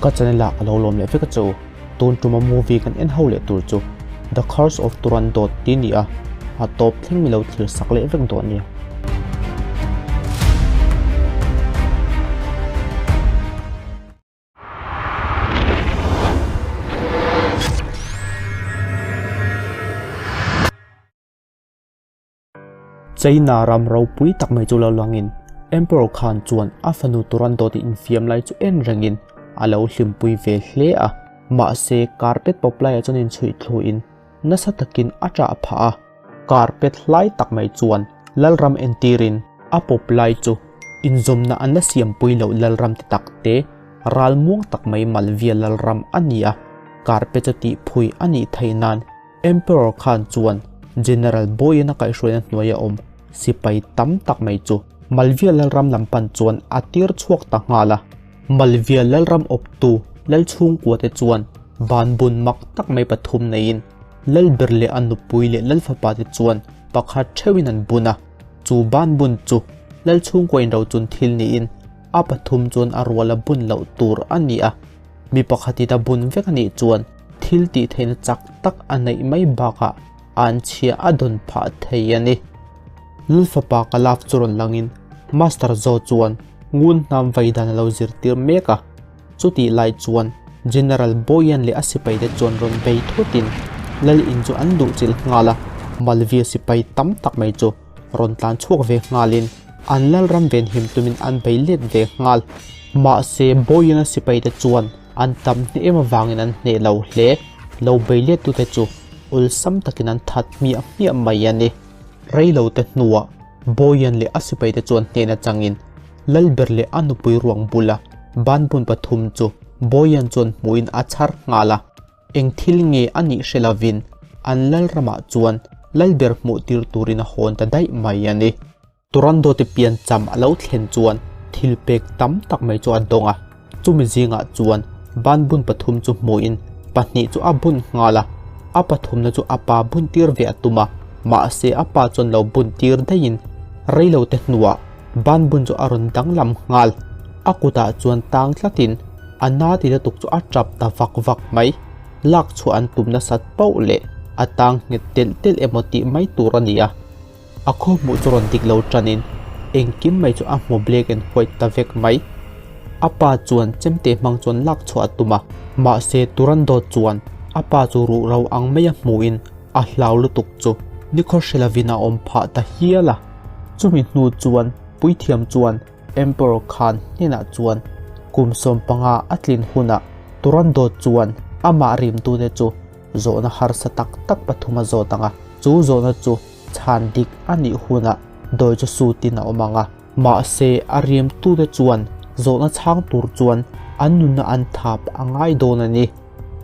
Ka channel ah ka lo lawm leh vek a che u. Tun tuma movie kan en ho leh tur chu The Curse of Turandot tih a ni a, a tawp thleng mi lo thlir sak leh vek dawn nia. China ram ropui tak mai chu lo langin Emperor Khan chuan a fanu Turandot infiam lai chu en rengin a lo hlimpui ve hle a. Mahse carpet pawp laiah chuan inchhuih thluin nasa takin a ṭah phah a. Carpet hlai tak mai chuan Lalram entirin a pawp lai chu inzawmna an la siampui loh Lalram ti tak te ralmuang tak mai Malvia Lalram a ni a, carpet chu tihphui a nih theih nan Emperor Khan chuan General Boyen a kaihhruaina hnuaia awm sipai tam tak mai chu Malvia Lalram lam pan chuan a tir chhuak ta nghal a. Malvia Lalram awptu Lal chhungkua te chuan banbun mak tak mai pathum neiin Lalber leh a nupui leh Lalfapa te chuan pakhat theuhin an bun a. Chu banbun chu Lal chhungkua inrochun thil niin a pathum chuan a rual a bun loh tur a ni a. Mi pakhatin a bun vek a nih chuan thil tih theihna chak tak a neih mai bakah an chhia a dawn phah thei a ni. Lalfapa Kalaf chu rawn langin Master Zo chuan ngun hnam vai dan a lo zirtir mek a. Chutih lai chuan General Boyan leh a sipaite chuan rawn bei thutin Lal in chu an luhchilh nghal a. Malvia sipai tam tak mai chu rawn tlan chhuak ve nghalin an Lalram venhim tumin an bei let ve nghal. Mahse Boyan-a sipaite chuan an tam hneh em avangin an hneh lo hle. Lo bei lettute chu awlsam takin an that hmiah hmiah mai a ni. Reilote hnuah Boyan leh a sipaite chuan hnehna changin Lalber leh a nupui ruang bula banbun pathum chu Boyan chuan hmuhin a chhar nghal a. Eng thil nge a nih hre lovin an Lalramah chuan Lalber hmuh tir turin a hawn ta daih mai a ni. Turando te pian cham a lo thlen chuan thil pek tam tak mai chu a dawng a, chumi zingah chuan banbun pathum chu hmuhin pahnih chu a bun nghal a, a pathumna chu a pa bun tir ve a tum a, mahse a pa chuan lo bun tir daihin reilo te hnuah banbun chu a rawn danglam nghal, a kutah chuan tang tlatin a na ti lutuk chu a tap ta vak vak mai, lak chhuah an tum nasat pauh leh a tang nghet telh telh emaw tih mai tur a ni a. A khaw hmuh chu rawn dik lo tanin engkim mai chu a hmu black and white ta vek mai. A pa chuan chemte hmang chuan lak chhuah a tum a, mahse Turandot chuan a pa chu ruh ro ang mai a hmuhin a hlau lutuk chu nikhaw hre lovin a awm phah ta hial a. Chumi hnu chuan puithiam chuan Emperor Khan hnenah chuan kum 15 a tlin hunah Turandot chuan amah rimtute chu zawhna harsa tak tak pathum a zawt ang a, chu zawhna chu chhan dik a nih hunah dawi chu sutin a awm ang a. Mahse, a riamtute chuan zawhna chhang tur chuan an nunna an thap a ngai dawn a ni.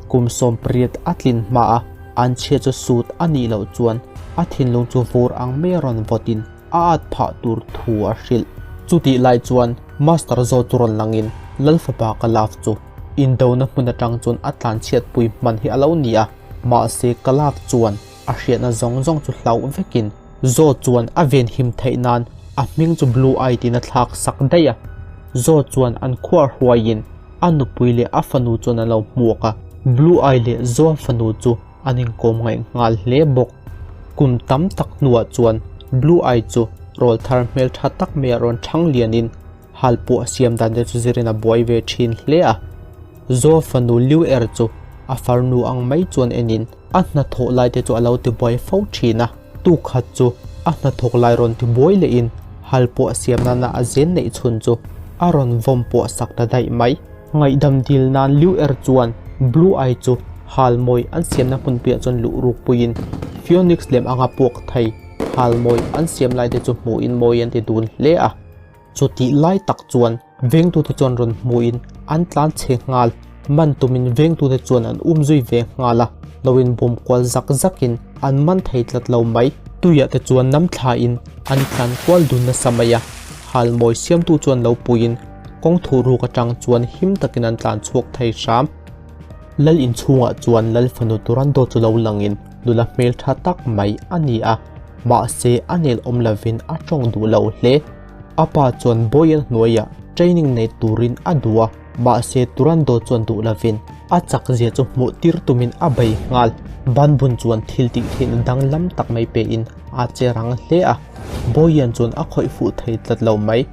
Kum 80 a tlin hmaa an chhia chu sut a nih loh chuan a thinlung chu vur ang mai a rawn vawtin a at phah tur thu a hrilh. Chutih lai chuan Master Zo chu rawn langin Lalfapa ka love chu Indona hmun atang chuan a tlanchhiatpui hman hi a lo ni a, mahse Kalaf chuan a hriatna zawng zawng chu hlauh vekin Zo chuan a venhim theih nan a hming chu Blue Eye tiin a thlak sak daih a. Zo chuan an khuar huaiin a nupui leh a fanu chuan an lo hmuak a, Blue Eye leh Zoa fanu chu an inkawm ngaih nghal hle bawk. Kum tam tak hnuah chuan Blue Eye chu rawlthar hmeltha tak maiah rawn chhang lianin Halpuah siam dan te chu zirin a buai ve thin hle a. Zoa fanu Liu Er chu a farnu ang mai chuan enin a hnathawh lai te chu a lo tibuai fo thin a. Tukhat chu a hnathawk lai rawn tibuai lehin halpuah siam nana a zen neih chhun chu a rawn vawm puah sak ta daih mai. Ngaihdam dil nan Liu Er chuan Blue Eye chu halmawi an siamna hmun piah chuan luh ruk puiin Phoenix lem anga puak thei halmawi an siam lai te chu hmuhin mawi an ti dun hle a. Chutih lai tak chuan vengtute chuan rawn hmuhin an tlan chhe nghal. Man tumin vengtute chuan an um zui ve nghal a, lo inbawm kual zak zakin an man thei tlat lo mai. Tuiah te chuan nam thlain an tlan kual dun nasa mai a, halmawi siamtu chuan lo puiin kawng thuh ruk atang chuan him takin an tlan chhuak thei hram. Lal inchhungah chuan Lal fanu Turando chu lo langin nula hmeltha tak mai a ni a, mahse a nel awm lovin a tawng duh lo hle. A pa chuan Boyan hnuaiah training nei turin a duh a. Mahse Turandot chuan duh lovin a chak zia chu hmuh tir tumin a bei nghal. Banbun chuan thil tih theihna danglam tak mai pein a che rang hle a, Bawian chuan a khawih fuh thei tlat lo mai.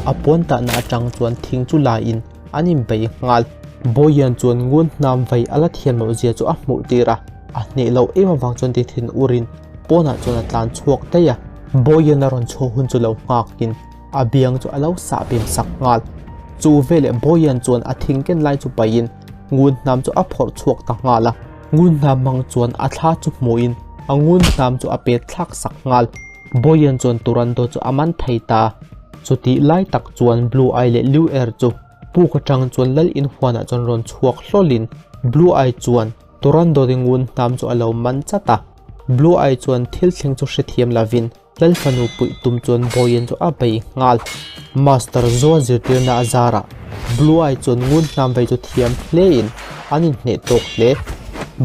A puan tahna atang chuan thing chu laiin an inbei nghal. Bawian chuan ngun hnam vei a la thiam loh zia chu a hmuh tir a, a hneh loh em avang chuan ti thin urin pawnah chuan a tlan chhuak daih a. Bawian a rawn chhuah hun chu lo nghakin a biang chu a lo sah pem sak nghal. Chu veleh Bawian chuan a thing ken lai chu paihin ngun hnam chu a phawrh chhuak ta nghal a. Ngun hnam hmang chuan a thla chu hmuhin a ngun hnam chu a pet thlak sak nghal. Bawian chuan Turando chu a man thei ta. Chutih lai tak chuan Blue Eye leh Liu Er chu puk atang chuan lal inhuanah chuan rawn chhuak hlawlin Blue Eye chuan Turando ri ngun hnam chu a lo man chat a. Blue Eye chuan thil thleng chu hrethiam lovin Lal fanu puih tum chuan Bawian chu a bei nghal. Master Zoa zirtirna a zarah Blue Eye chuan ngun hnam vei chu thiam hlein an inhneh tawk hle.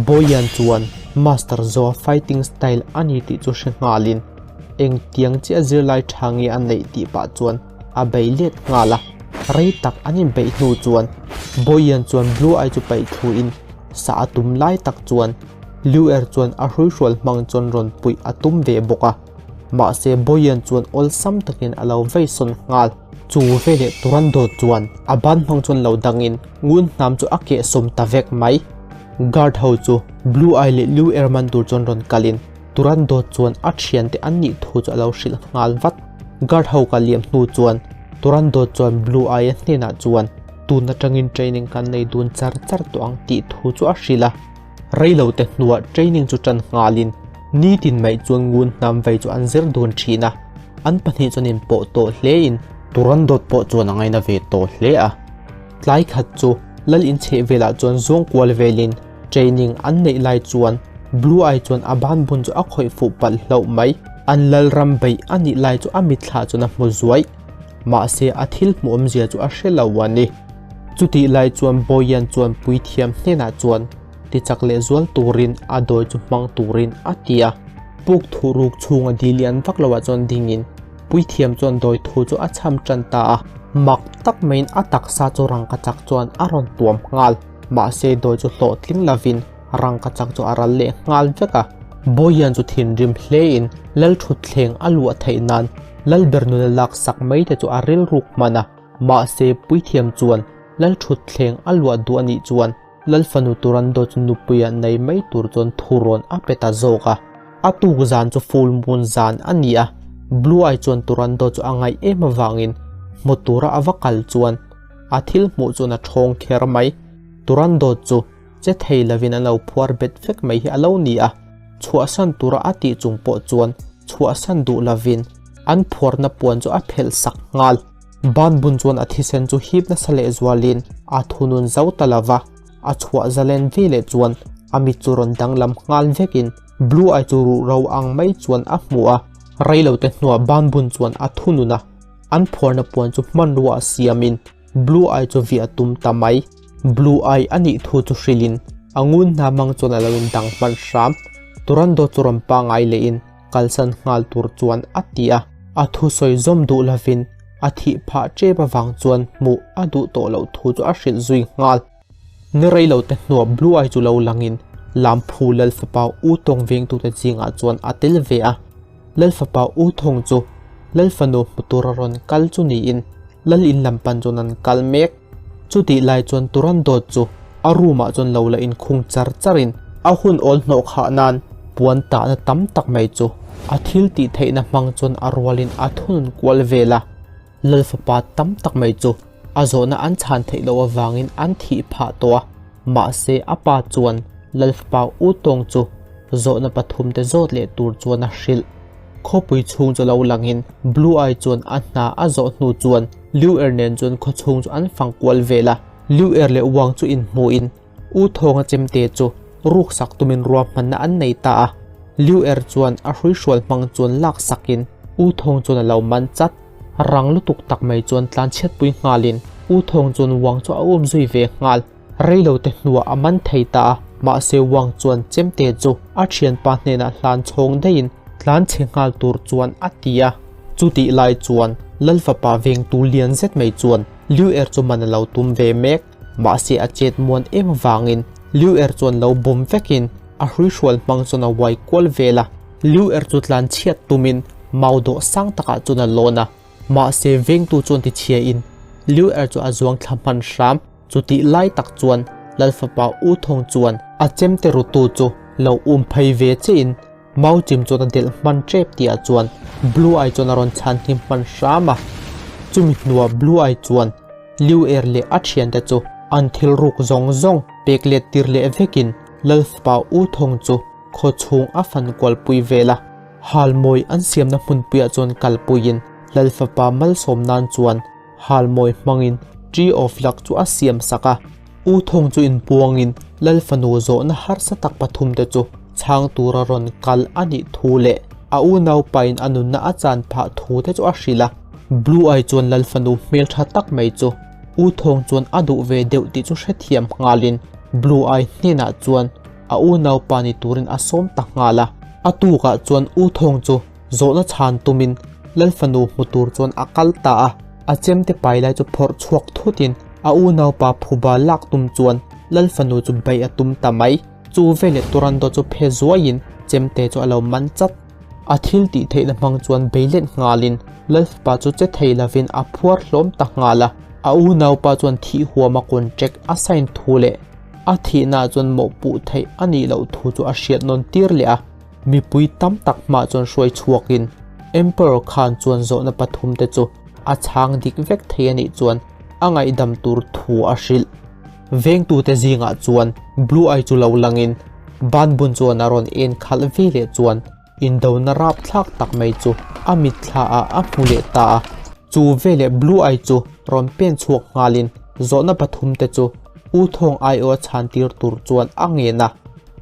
Bawian chuan Master Zoa fighting style a ni tih chu hre nghalin engtiang chiah zirlai tha nge a neih tih pah chuan a bei let nghal a. Rei tak an inbeih hnu chuan Bawian chuan Blue Eye chu paih thluin sa a tum lai tak chuan Liu-er chuan a hruihrual hmang chuan rawn puih a tum ve bawk a, mahse Boyan chuan awlsam takin a lo vei sawn nghal. Chu veleh Turandot chuan a ban hmang chuan lo dangin ngun hnam chu a kehsawm ta vek mai. Guard ho chu Blue Eye leh Liu-er man tur chuan rawn kalin Turandot chuan a thiante an nih thu chu a lo hrilh nghal vat. Guard ho kal liam hnu chuan Turandot chuan Blue Eye-a hnenah chuan tun atangin training kan nei dun char char tawh ang tih thu chu a hrilh a. Reilo te hnuah training chu tan nghalin nitin mai chuan ngun hnam vei chu an zir dun thin a, an pahnih chuan inpawh tawh hlein Turandot pawh chuan a ngaina ve tawh hle a. Tlai khat chu lal inchheh velah chuan zawng kual velin training an neih lai chuan Blue Eye chuan a ban bun chu a khawih fuh palh hlauh mai. An lal ram beih a nih lai chu a mitthla chuan a hmu zuai. Mahse a thil hmuh awmzia chu a hre lo a ni. Chutih lai chuan Boyan chuan puithiam hnenah chuan tichak leh zual turin a dawi chu hmang turin a ti a. Puk thuh ruk chhunga di lian vak loah chuan dingin puithiam chuan dawi thu chu a chham tan ta a. Mak tak maiin a taksa chu rangkachak chuan a rawn tuam nghal. Mahse dawi chu hlawhtling lovin rangkachak chu a ral leh nghal vek a. Boyan chu thinrim hlein Lalthutthleng a luah theih nan Lalber nuna laksak mai te chu a rilruk hman a. Mahse, puithiam chuan Lalthutthleng a luah duh a nih chuan Lalfanu Turando chu nupuia nei mai tur chuan thurawn a pe ta zawk a. A tuk zan chu full moon zan a ni a, Blue Eye chuan Turando chu a ngaih em avangin hmu tura a va kal chuan a thil hmuh chuan a thawng kher mai. Turando chu che thei lovin an lo phuar bet vek mai hi a lo ni a, chhuahsan tura a tih chung pawh chuan chhuahsan duh lovin an phuarna puan chu a phelh sak nghal. Ban bun chuan a thisen chu hip nasa leh zualin a thunun zo ta lo va, a chhuah zalen ve leh chuan a mit chu rawn danglam nghal vekin Blue Eye chu ruh ro ang mai chuan a hmu a. Reilote hnuah ban bun chuan a thunun a, an phuarna puan chu hmanrua ah siamin Blue Eye chu viah a tum ta mai. Blue Eye a nih thu chu hrilhin a ngun hna hmang chuan a lo indang hman hram. Turando chu rawn pangngai lehin kalsan nghal tur chuan a ti a, a thusawi zawm duh lovin a thih phah tep avang chuan hmuh a duh tawh loh thu chu a hrilh zui nghal. Ni rei lo te hnuah Blue Eye chu lo langin Lamphu Lalfapa U Tawng vengtute zingah chuan a tel ve a, Lalfapa U Thawng chu Lalfanu hmu tura rawn kal chu niin Lal in lam pan chuan an kal mek. Chutih lai chuan Turandot chu a room ah chuan lo la inkhung char char in a hun awl hnawh khah nan puan tahna tam tak mai chu a thil tih theihna hmang chuan a rualin a thunun kual vel a. Lal fapa tam tak mai chu a zawhna an chhan theih loh avangin an thih phah tawh a, mahse a pa chuan Lal fapa U Tawng chu zawhna pathumte zawt leh tur chuan a hrilh. Khawpui chhung chu lo langin Blue Eye chuan a hna a zawh hnu chuan Liu Er nen chuan khaw chhung chu an fang kual vel a. Liu Er leh Wang chu inhmuhin U Thawnga chemte chu ruksak tumin ruahmanna an nei ta a. Liu Er chuan a hruihrual hmang chuan laksakin U Thawng chuan a lo man chat. Rang lutuk tak mai chuan tlanchhiatpui nghalin U Thawng chuan Wang chu a um zui ve nghal. Reilo te hnuah a man thei ta a, mahse Wang chuan chemte chu a thianpa hnenah hlan chhawng daihin tlan chhe nghal tur chuan a ti a. Chutih lai chuan Lalfapa vengtu lian zet mai chuan Liu Er chu man a lo tum ve mek. Mahse a chet muan em avangin Liu Er chuan lo bum vekin a hruihrual hmang chuan a uai kual vel a. Liu Er chu tlan chhiat tumin mau dawh sang takah chuan a lawn a. Mahse vengtu chuan tichhiain Liu Er chu a zuang thla hman hram. Chutih lai tak chuan Lalfapa U Thawng chuan a chemte rutu chu lo um phei ve chiahin Mau chim chuan a delh hman tep tihah chuan Blue Eye chuan a rawn chhan hnim hman hram a. Chumi hnuah Blue Eye chuan Liu Er leh a thiante chu an thil ruk zawng zawng pek let tir leh vekin Lalfapa U Thawng chu khaw chhung a fan kualpui vel a. Halmawi an siamna hmunpuiah chuan kalpuiin Lalfapa malsawm nan chuan Halmawi hmangin Tree of Luck chu a siam sak a. U Thawng chu inpuangin Lal fanu zawhna harsa tak pathumte chu chhang tura rawn kal a nih thu leh a unaupain a nunna a chan phah thu te chu a hrilh a. Blue Eye chuan Lal fanu hmeltha tak mai chu U Thawng chuan a duh ve deuh tih chu hrethiam nghalin Blue Eye hnenah chuan a unaupa ni turin a sawm ta nghal a. A tukah chuan U Thawng chu Zawhna chhan tumin Lal fanu hmu tur chuan a kal ta a, a chemte pai lai chu phawrh chhuak thutin a unaupa phuba lak tum chuan Lal fanu chu beih a tum ta mai. Chu veleh Turando chu phe zuaiin chemte chu a lo man chat. A thil tih theihna hmang chuan bei let nghalin Lal fapa chu che thei lovin a phuar hlawm ta nghal a. A unaupa chuan thih huama contract a sign thu leh a thihnaah chuan mawhpuh theih a nih loh thu chu a hriat nawn tir leh a. Mipui tam tak hmah chuan hruai chhuakin Emperor khan chuan zawhna pathumte chu a chhang dik vek thei a nih chuan a ngaihdam tur thu a hrilh. Vengtute zingah chuan Blue Eye chu lo langin Banbun chuan a rawn en khalh ve leh chuan indona rapthlak tak mai chu a mitthla ah a hmu leh ta a. Chu veleh Blue Eye chu rawn pen chhuak nghalin zawhna pathumte chu U Thawng aiawh a chhan tir tur chuan a ngen a.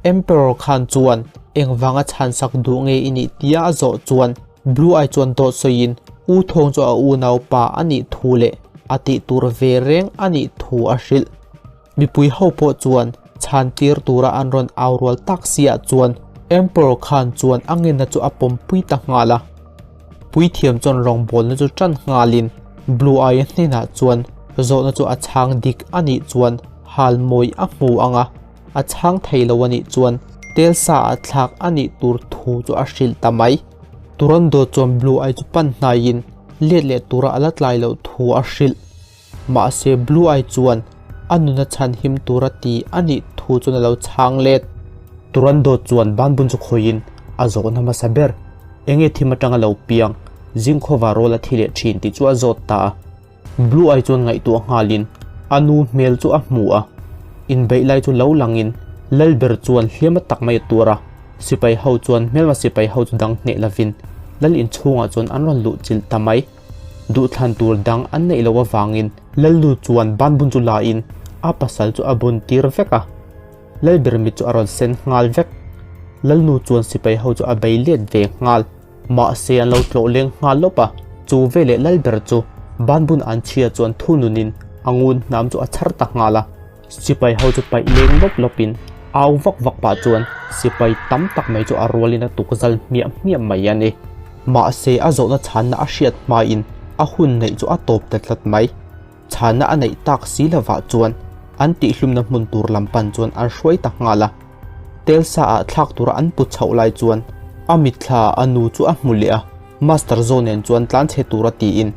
Emperor khan chuan engvanga chhansak duh nge i nih tia a zawh chuan Blue Eye chuan dawt sawiin U Thawng chu a unaupa a nih thu leh a tih tur ve reng a nih thu a hrilh. Mipui ho pawh chuan chhan tir tura an rawn au rual tak siah chuan Emperor khan chuan a ngenna chu a pawmpui ta nghal a. Puithiam chuan rawngbawlna chu tan nghalin Blue Eye hnenah chuan zawhna chu a chhang dik a nih chuan halmawi a hmu ang a. A chhang thei lo a nih chuan tel sa ah thlak a nih tur thu chu a hrilh ta mai. Turando chuan Blue Eye chu pan hnaiin let leh tura a la tlai loh thu a hrilh. Mahse Blue Eye chuan a nuna chhan him tura ti a nih thu chuan a lo chhang let. Turando chuan banbun chu khawiin a zawhna hmasa ber, Enge thim atanga lo piang, zingkhawva rawl a thi leh thin tih chu a zawt ta a. Blue Eye chuan ngaihtuah nghalin a nu hmel chu a hmu a, inbeih lai chu lo langin Lalber chuan hliam a tak mai a tuar a, sipai ho chuan hmelma sipai ho chu dang hneh lovin Lal inchhungah chuan an rawn luh chilh ta mai. Duhthlan tur dang an neih loh avangin Lalnu chuan banbun chu la in a pasal chu a bun tir vek a, Lalber mit chu a rawn sen nghal vek. Lalnu chuan sipai ho chu a bei let ve nghal. Mahse an lo tlawh leng nghal lawp a, chu veleh Lalber chu banbun an chhia chuan thu nunin a ngun hnam chu a chhar ta nghal a. Sipai ho chu paih leng lawp lawpin au vak vak pah chuan sipai tam tak mai chu a rualin a tuk zal hmiah hmiah mai a ni. Mahse a zawhna chhanna a hriat hmain a hun neih chu a tawp ta tlat mai. Chhanna a neih tak si lovah chuan an tihhlumna hmun tur lam pan chuan an hruai ta nghal a. Telsa ah thlak tura an put chhoh lai chuan a mitthla a nu chu a hmu leh a, Master Zo nen chuan tlanchhe tura tiin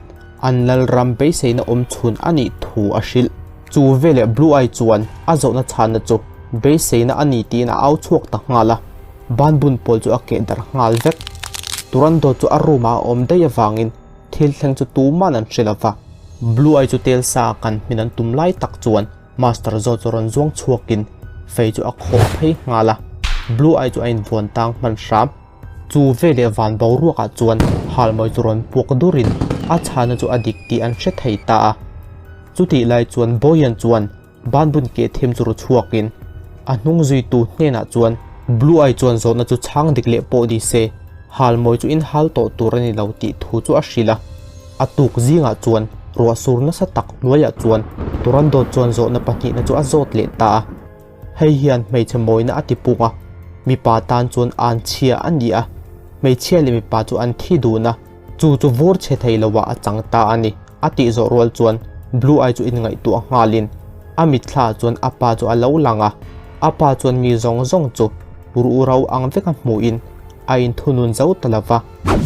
an lalram beiseina awm chhun a nih thu a hrilh. Chu veleh Blue Eye chuan a zawhna chhanna chu beiseina a ni tiin a au chhuak ta nghal a, banbun pawl chu a keh darh nghal vek. Turando chu a room ah a awm daih avangin thil thleng chu tuman an hre lova. Blue Eye chu telsa kan hmin an tum lai tak chuan Master zawt chu rawn zuang chhuakin fei chu a khawh phei nghal a, Blue Eye chu a invuan tang hman hram. Chu veleh van boruakah chuan halmawi chu rawn puak durin a chhana chu a dik tih an hre thei ta a. Chutih lai chuan Boyan chuan banbun keh them chu ru chhuakin a hnung zuitu hnenah chuan Blue Eye chuan zawhna chu chhang dik leh pawh ni se, halmawi chu inhal tawh tur a ni lo tih thu chu a hrilh a. A tuk zingah chuan ruah sur nasa tak hnuaiah chuan Turandot chuan zawhna pahnihna chu a zawt leh ta a. Hei hian hmeichhe mawina a ti pung a, mipa tan chuan an chhia a ni a, hmeichhia leh mipa chu an thi dun a, chu chu vur chhe thei loah a chang ta a ni, a tih zawh rual chuan. Blue Eye chu inngaihtuah nghalin a mitthla chuan a pa chu a lo lang a, a pa chuan mi zawng zawng chu ruhro ang veka hmuhin a inthunun zo ta lo va,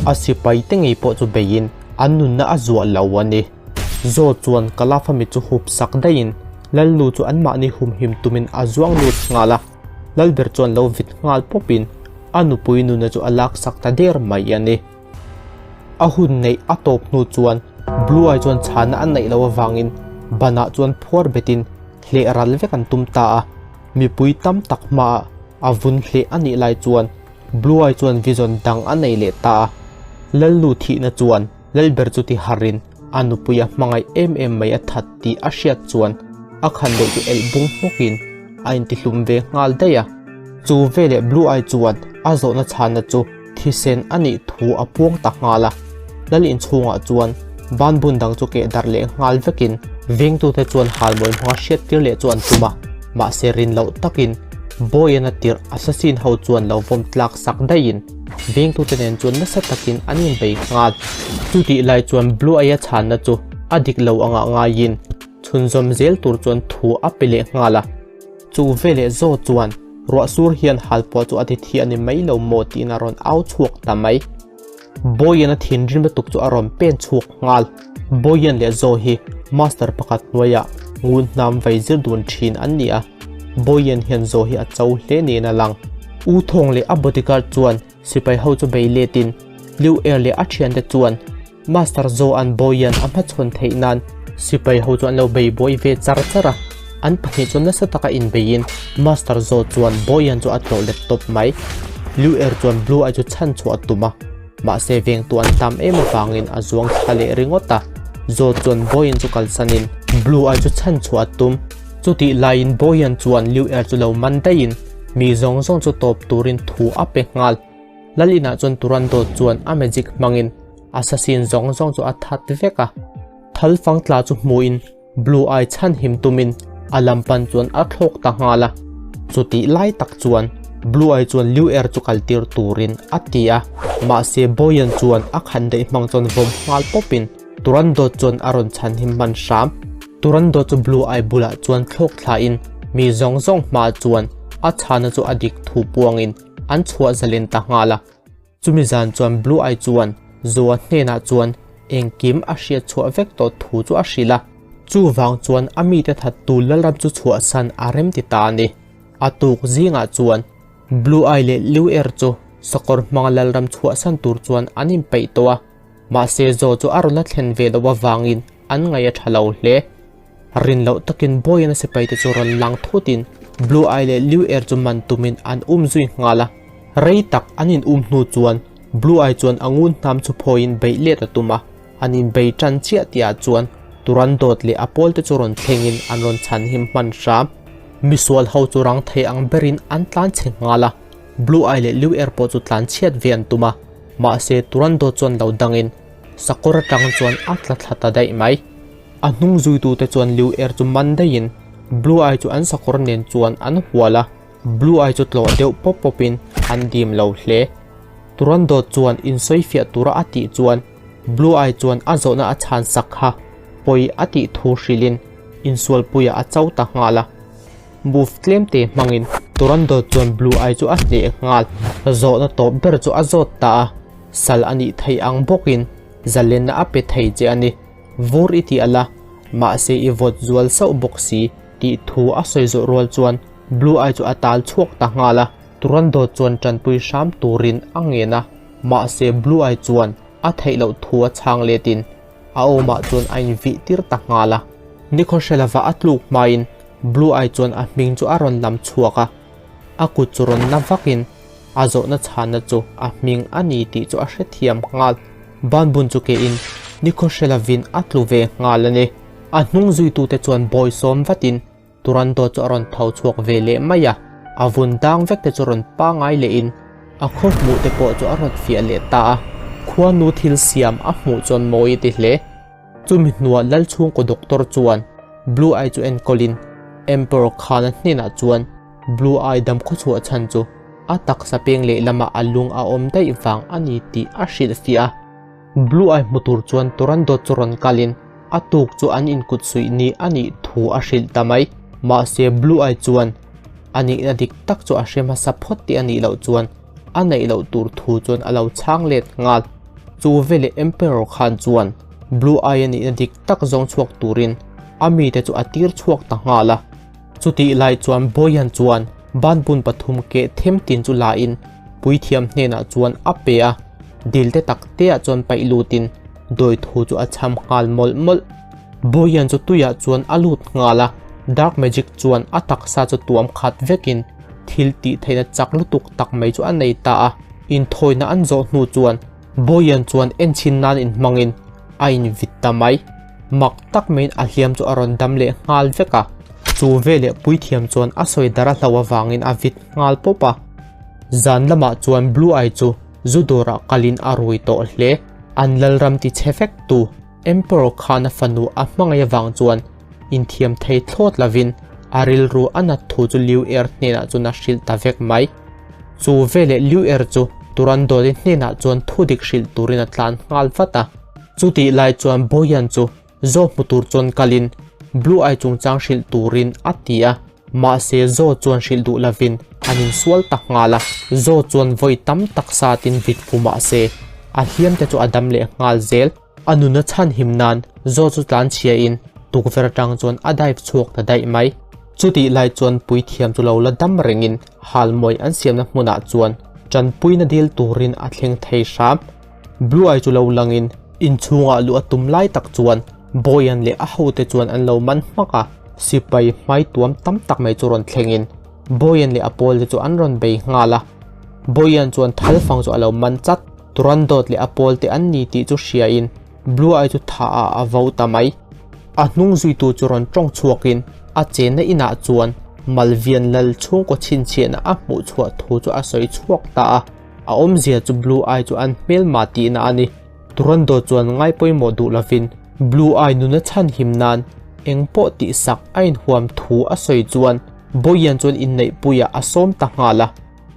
a sipai te ngei pawh chu beiin an nunna a zuah lo a ni. Zaw chuan Kalafa mit chu hup sak daihin Lalnu chu anmahni humhim tumin a zuang lut nghal a, Lalber chuan lo vit nghal pawpin a nupui nuna chu a laksak ta der mai a ni. A hun neih a tawp hnu chuan Blue Eye chuan chhana a neih loh avangin banah chuan phuar betin hleh ral vek an tum ta a, mipui tam tak hmaah a vun hleh a nih lai chuan Blue Eye chuan vision dang a nei leh ta a, Lalnu thihna chuan Lalber chu ti harin a nupui a hmangaih em em mai a that tih a hriat chuan a khan deuh chu elh bung hmawkin a intihlum ve nghal daih a. Chu veleh Blue Eye chuan a zawhna chhana chu thisen a nih thu a puang ta nghal a. Lal inchhungah chuan banbun dang chu keh darh leh nghal vekin vengtute chuan halmawi hmanga hriattir leh chu an tum a, mahse rin loh takin Boy-an a tirh assassin ho chuan lo vawm tlak sak daihin vengtute nen chuan nasa takin an inbei nghal. Chutih lai chuan Blue Eye-a chhanna chu a dik lo angah ngaiin chhunzawm zel tur chuan thu a pe leh nghal a. Chu veleh Zaw chuan ruah sur hian halpuah chu a ti thi a ni mai lo maw tiin a rawn au chhuak ta mai. Boyan a thinrim lutuk chu a rawn pen chhuak nghal. Boyan leh Zaw hi master pakhat hnuaiah ngun hnam vai zir dun thin an ni a, Boyan hian Zaw hi a cho hle niin a lang. U Thawng leh a bodyguard chuan Sipai ho chu bei letin Liu Er leh a thiante chuan Master Zaw an Boyan a hmachhawn theih nan sipai ho chu an lo bei buai ve char char a. An pahnih chuan nasa taka inbeiin Master Zaw chuan Boyan chu a tlawh let tawp mai. Liu Er chuan Blue Eye chu chhan chhuah a tum a, mahse vengtu an tam em avangin a zuang thla leh ringawt a. Zaw chuan Boyan chu kalsanin Blue Eye chu chhan chhuah a tum. Chutih laiin Boyan chuan Liu Er chu lo man daihin Mi zawng zawng chu tawp turin thu a pe nghal. Lal inah chuan Turandot chuan a magic hmangin assassin zawng zawng chu a that vek a. Thal fang tla chu hmuhin Blue Eye chhan him tumin a lam pan chuan a thlawk ta nghal a. Chutih lai tak chuan Blue Eye chuan Liu Er chu kaltir turin a ti a. Mahse Boyan chuan a khan daih hmang chuan vawm nghal pawpin Turandot chuan a rawn chhan him hman hram. Turandot chu Blue Eye bulah chuan thlawk thlain mi zawng zawng hmaah chuan a chhana chu a dik thu puangin an chhuah zalen ta nghal a. Chumi zan chuan Blue Eye chuan Zoa hnenah chuan engkim a hriat chhuah vek tawh thu chu a hrilh a. Chuvang chuan a mite thattu Lalram chu chhuahsan a rem ti ta a ni. A tuk zingah chuan Blue Eye leh Liu Er chu sakawr hmanga Lalram chhuahsan tur chuan an inpeih tawh a. Mahse Zoa chu a rawn la thlen ve loh avangin an ngaih a tha lo hle. Rin loh takin Boyan-a sipaite chu rawn lang thutin Blue Eye leh Liu Er chu man tumin an um zui nghal a. Rei tak an in um hnu chuan Blue Eye chuan a ngun hnam chu phawiin beih let a tum a, an in bei tan chiah tihah chuan Turandot leh a pawlte chu rawn thlengin an rawn chhanhim hman hram. Misual ho chu rang thei ang berin an tlan chhe nghal a, Blue Eye leh Liu Er pawh chu tlan chhiat ve an tum a, mahse Turandot chuan lo dangin Sakawr atang chuan a tla thla ta daih mai. A hnung zuitute chuan Liu Er chu man daihin Blue Eye chu an sakawr nen chuan an hual a, Blue Eye chu tlawh deuh pawp pawpin an dim lo hle. Turandot chuan insawifiah tura a tih chuan Blue Eye chuan a zawhna a chhan sak kha pawi a tih thu hrilhin insualpuiah a cho ta nghal a. Move tlem te hmangin Turandot chuan Blue Eye chu a hneh nghal. Zawhna tawp ber chu a zawt ta a. Sal a nih theih ang bawkin zalenna a pe thei che a ni. Vur i ti ala, mahse i vawt zual sauh bawk si tih thu a sawi zawh rual chuan Blue Eye chu a tal chhuak ta nghal a. Turandot chuan tanpui hram turin a ngen a, mahse Blue Eye chuan a theih loh thu a chhang letin a awmah chuan a invih tir ta nghal a. Nikhawhrelava a tluk hmain Blue Eye chuan a hming chu a rawn lam chhuak a, a kut chu rawn na vakin A zawhna chhanna chu a hming a ni tih chu a hrethiam nghal. Banbun chu kein nikhaw hre lovin a tlu ve nghal a ni. A hnung zuitute chuan bawi sawm vatin Turando chu a rawn tho chhuak ve leh mai a, a vun dang vek te chu rawn pangai lehin a khaw hmuh te pawh chu a rawn fiah leh ta a. Khuanu thil siam a hmuh chuan mawi a ti hle. Chumi hnuah Lalchhungkaw doctor chuan Blue Eye chu enkawlin Emperor Khana hnenah chuan Blue Eye dam khawchhuah chhan chu a taksa peng lehlamah a lung a awm daih vang a ni tih a hrilhfiah a. Blue Eye hmu tur chuan Turandot chu rawn kalin A tuk chu an inkut suih ni a nih thu a hrilh ta mai. Mahse Blue Eye chuan a nihna dik tak chu a hre hmasa phawt tih a nih loh chuan a neih loh tur thu chuan a lo chhang let nghal. Chu veleh Emperor khan chuan Blue Eye a nihna dik tak zawng chhuak turin a mite chu a tir chhuak ta nghal a. Chutih lai chuan Boyan chuan banbun pathum keh them tin chu la in puithiam hnenah chuan a pe a, dil te tak te ah chuan paih lutin dawi thu chu a chham nghal mawlh mawlh. Boyan chu tuiah chuan a lut nghal a, dark magic chuan a taksa chu tuam khat vekin thil tih theihna chak lutuk tak mai chu a nei ta a. Inthawina an zawh hnu chuan Boyan chuan enchhin nan inhmangin a invit ta mai. Mak tak maiin a hliam chu a rawn dam leh nghal vek a. Chu veleh puithiam chuan a sawi dar a hlo avangin a vit nghal pawp a. Zan lamah chuan Blue Eye chu zu dawrah kalin a rui tawh hle. An lalram ti chhe vek tu Emperor khan a fanu a hmangaih avang chuan inthiam thei thlawt lovin a rilru a nat thu chu Liu Er hnenah chuan a hrilh ta vek mai. Chu veleh Liu Er chu Turandot-i hnenah chuan thudik hrilh turin a tlan nghal vat a. Chutih lai chuan Boyan chu Zo hmu tur chuan kalin Blue Eye chungchang hrilh turin a ti a, mahse Zo chuan hrilh duh lovin an insual ta nghal a. Zo chuan vawi tam tak satin vit fu mahse a hliam te chu a dam leh nghal zel. A nuna chhan him nan Zo chu tlan chhia in tukverh atang chuan a dive chhuak ta daih mai. Chutih lai chuan puithiam chu lo la dam rengin halmawi an siamna hmunah chuan tanpuina dil turin a thleng thei hram. Blue Eye chu lo langin inchhungah luh a tum lai tak chuan Boyan leh a hote chuan an lo man hmak a, sipai hmai tuam tam tak mai chu rawn thlengin Boyan leh a pawlte chu an rawn bei nghal a. Boyan chuan thalfang chu a lo man chat. Turandot leh a pawlte an ni tih chu hriain Blue Eye chu thah ah a vo ta mai. A hnung zuitu chu rawn tawng chhuakin a chenna inah chuan Malvian lal chhungkaw chhinchhiahna a hmuh chhuah thu chu a sawi chhuak ta a. A awmzia chu Blue Eye chu an hmelma tihna a ni. Turandot chuan ngai pawimawh duh lovin Blue Eye nuna chhanhim nan eng pawh tihsak a inhuam thu a sawi chuan Boyan chuan inneihpuiah a sawm ta nghal a.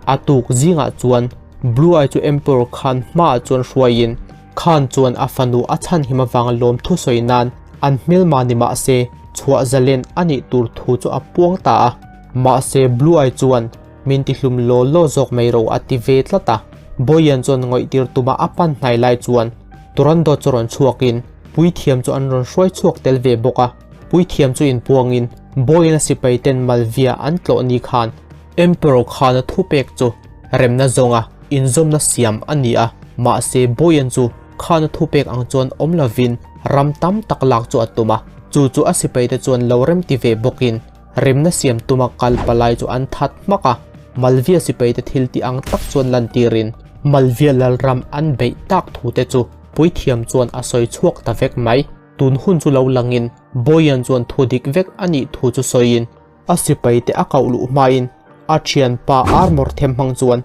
A tuk zingah chuan Blue Eye chu Emperor Khan hmaah chuan hruaiin Khan chuan a fanu a chhanhim avanga lawm thusawi nan an hmelma ni mah se chhuah zalen a nih tur thu chu a puang ta a. Mahse Blue Eye chuan min tihlum law law zawk mai ro a ti ve tlat a. Boyan chuan ngawihtir tuma a pan hnai lai chuan Turandot chu rawn chhuakin puithiam chu an rawn hruai chhuak tel ve bawk a. Puithiam chu inpuangin Boyan-a sipaiten Malvia an tlawh ni khan Emperor khana thupek chu remna zawnga inzawmna siam a ni a, mahse Boyan chu khana thupek ang chuan awm lovin ram tam tak lak chu a tum a, chu chu a sipaite chuan lo rem ti ve bawkin remna siam tuma kal palai chu an that hmak a, Malvia sipaite thil tih ang tak chuan lantirin Malvia lalram an beih tak thute chu puithiam chuan a sawi chhuak ta vek mai. Tun hun chu lo langin Boyan chuan thu dik vek a nih thu chu sawiin A sipai te a koh luh hmain a thianpa armor them hmang chuan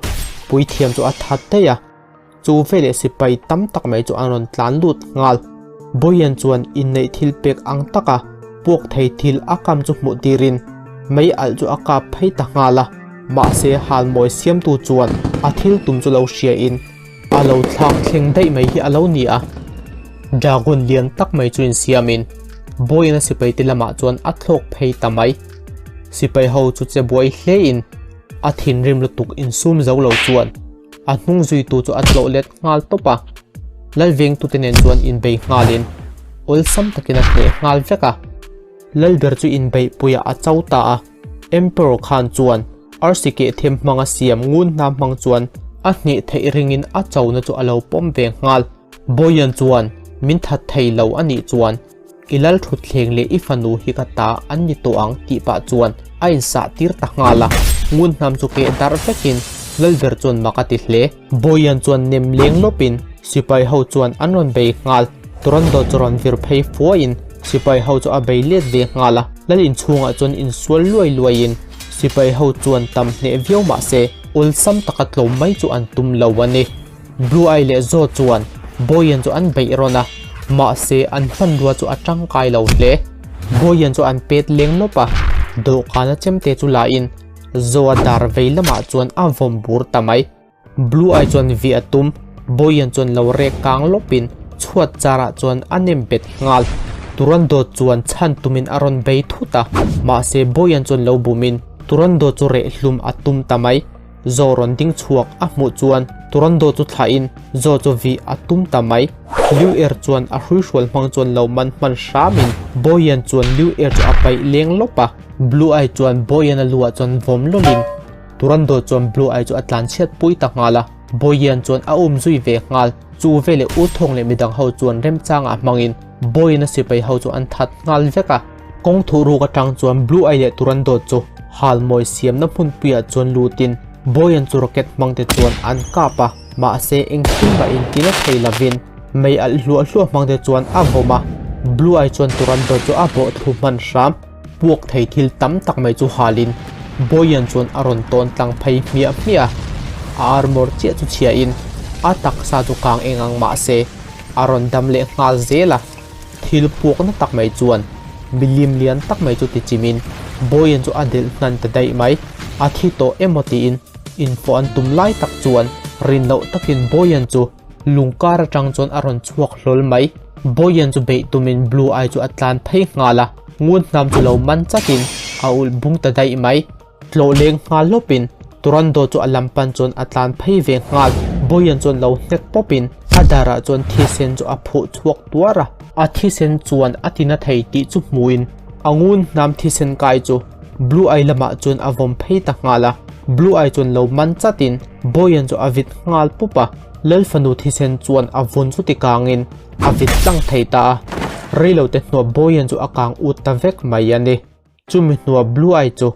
puithiam chu a that daih a, chu veleh sipai tam tak mai chu an rawn tlan lut nghal. Boyan chuan inneih thil pek ang taka puak thei thil a kam chu hmuh tirin mei alh chu a kap phei ta nghal a, mahse halmawi siamtu chuan a thil tum chu lo hriain a lo thlak thleng daih mai hi a lo ni a, dragon lian tak mai chu insiamin Boyana sipai te lamah chuan a thlawk phei ta mai. Sipai ho chu che buai hlein a thinrim lutuk insum zo lo chuan a hnung zuitu chu a tlawh let nghal tawp a, Lalvengtute nen chuan inbei nghalin awlsam takin a hneh nghal vek a. Lalber chu inbeihpuiah a cho ta a, Emperor khan chuan arsi keh them hmanga siam ngun hna hmang chuan a hneh theih ringin a chona chu a lo pawm ve nghal. Boyan chuan min that thei lo a nih chuan i lal thutthleng leh i fanu hi ka ta an ni tawh ang tih pah chuan a insah tir ta nghal a, ngun hnam chu keh darh vekin Lalber chuan mak a ti hle. Boyan chuan nem leng lawpin sipai ho chuan an rawn bei nghal. Toronto chu rawn vir phei fuaiin sipai ho chu a bei let ve nghal a, lal inchhungah chuan insual luai luaiin sipai ho chuan tam hneh viau mah se awlsam taka tlawm mai chu an tum lo a ni. Blue Eye leh Zo chuan Boyan chu an beih rawn a, mahse an hmanrua chu a tangkai lo hle. Boyan chu an pet leng lawp a, dawhkana chemte chu la in Zoa dar vei lamah chuan a vawm bur ta mai. Blue Eye chuan vih a tum, Boyan chuan lo rek kang lawpin chhuat charah chuan a nem bet nghal. Turandot chuan chhan tumin a rawn bei thut a, mahse Boyan chuan lo bumin Turandot chu reh hlum a tum ta mai. Zo rawn ding chhuak a hmuh chuan Turandot chu thlahin Zo chu vih a tum ta mai. Liu Er chuan a hruihrual hmang chuan lo man hman hramin Boyan chuan Liu Er chu a paih leng lawp a. Blue Eye chuan Boyan a luah chuan vawm lawmin Turandot chuan Blue Eye chu a tlanchhiat pui ta nghal a. Boyan chuan a um zui ve nghal. Chu veleh U Thawng leh midang ho chuan remchangah hmangin Boyan a sipai ho chu an that nghal vek a. Kawng thuh ruk atang chuan Blue Eye leh Turandot chu halmawi siamna hmunpuiah chuan lutin Boyan chu rocket hmang te chuan an kap a, mahse engthil mah intina thei lovin mei alh hluah hluah hmang te chuan a vawm a. Blue Eye chuan Turandot chu a bawh thlu hman hram. Puak thei thil tam tak mai chu halin Boyan chuan a rawn tawn tlang phei hmiah hmiah a, a armor chiah chu chhiahin a taksa chu kang eng ang mahse a rawn dam leh nghal zel a. Thil puakna tak mai chuan milim lian tak mai chu tichimin Boyan chu a delh hnan ta daih mai. A thi tawh emaw tiin infawh an tum lai tak chuan rin loh takin Boyan chu lung kar atang chuan a rawn chhuak hlawl mai. Boyan chu beih tumin Blue Eye chu a tlan phei nghal a, ngun hnam chu lo man chatin a ulh bung ta daih mai. Tlawh leng nghal hlawpin Turando chu a lam pan chuan a tlan phei ve nghal. Boyan chuan lo hnek pawpin a darah chuan thisen chu a phuh chhuak tuar a. A thisen chuan a tina thei tih chu hmuin a ngun hnam thisen kai chu Blue Eye lamah chuan a vawm phei ta nghal a. Blue Eye chuan lo man chatin Boyan chu a vit nghal pup a. Lal fanu thisen chuan a vun chu ti kangin a vit tlang thei ta a. Reilote hnuah Boyan chu a kang ut ta vek mai a ni. Chumi hnuah Blue Eye chu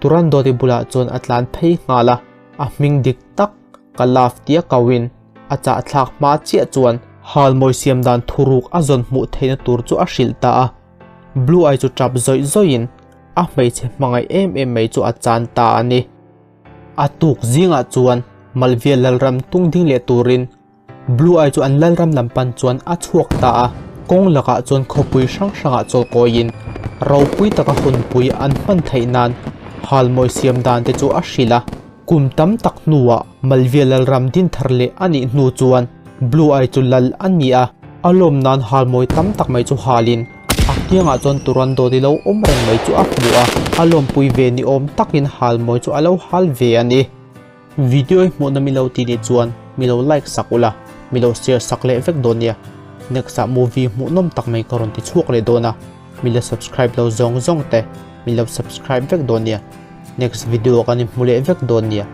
Turandot-i bulah chuan a tlan phei nghal a, a hming dik tak ka love tia kauin a chahthlak hma chiah chuan halmawi siam dan thuruk a zawn hmuh theihna tur chu a hrilh ta a. Blue Eye chu tap zawih zawihin a hmeichhe hmangaih em em mai chu a chan ta a ni. A tuk zingah chuan Malvia Lalram tung ding leh turin Blue Eye chu an lalram lam pan chuan a chhuak ta a, kawng lakah chuan khawpui hrang hrangah chawlkawiin ropui taka hunpui an hman theih nan halmawi siam dan te chu a hrilh a. Kum tam tak hnuah Malvia lalram din thar leh a nih hnu chuan Blue Eye chu lal a ni a, a lawm nan halmawi tam tak mai chu halin a kiangah chuan Turandot i lo awm reng mai chu a hmu a, a lawmpui ve ni awm takin halmawi chu a lo hal ve a ni. Video i hmuhna milo ti nih chuan milo like sak ula, milo share sak leh vek dawn nia. Next ah movie hmuhnawm tak mai ka rawn ti chhuak leh dawn a, mila subscribe lo zawng zawng te milo subscribe vek dawn nia. Next video ah kan inhmu leh vek dawn nia.